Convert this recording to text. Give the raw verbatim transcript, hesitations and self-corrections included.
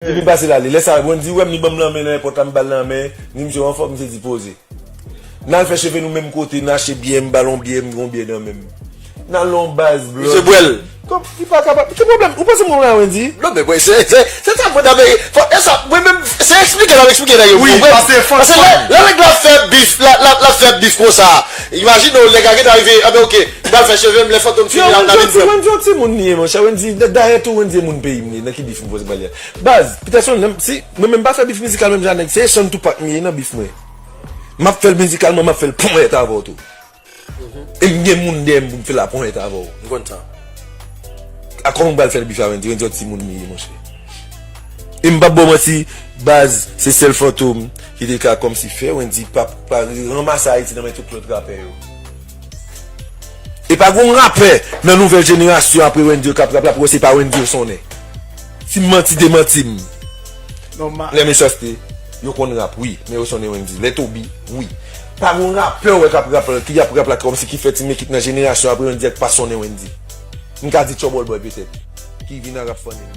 Li vin pase l ale. Lè sa, Wendy wè m, li ban m lanmen nan èpòt la, m ba l lanmen. Ni misye anfòm, misye di poze. N al fè cheve nou menm kote, n achte byè, m ba l yon byè, m gen yon byè nan men m. N al nan yon baz, bro. Misye bwè l. Kòm, li pa kapab. Ki pwoblèm? Ou panse m konn Wendy? Non, men, mwen, se, se, se sa mwen t ap, fò, e sa, mwen menm, se eksplike l ap eksplike nèg yo pou mwen. Paske lè, lè nèg la fè bif, la, la, la fè bif konsa. Imajine w, nèg la gentan rive, a ben, oke, m pral fè cheve m, lè Fantom fini, l ap vin pran. Wendy yon timoun li ye, monchè. Wendy, dayè tou, Wendy e moun peyi m li ye. Nan ki bif m poze pale a? Baz, Peterson, si, mwen menm pa fè bif mizikal menm jan nèg, se Echann Tupac m ye nan bif mwen. M ap fè l mizikalman, m ap fè l ponyèt avè w tou. E m gen moun dèyè m pou m fè laponyèt avè w. M konn sa. A kòman m pral fè l bif a Wendy? Wendy yon timoun li ye, monchè. E m p ap ba w manti, baz, se sèl Fantom ki te ka kòmsi fè Wendy pa, pa ranmase Ayiti nan men tout lòt rapè yo. E pa gon rapè nan nouvèl jenerasyon apre Wendy k ap rap la pou wè se pa Wendy yo sonnen. Si m manti, demanti m. Lè Mechanste, yo konn rap, wi, men yo sonnen Wendy. Lè Toby, wi. Pa gon rapè wè k ap rap, ki ap rap la kòmsi ki fè ti mekik nan jenerasyon apre Wendy a k pa sonnen Wendy. M ka di Trouble Boy petèt, ki vin a rap fannin.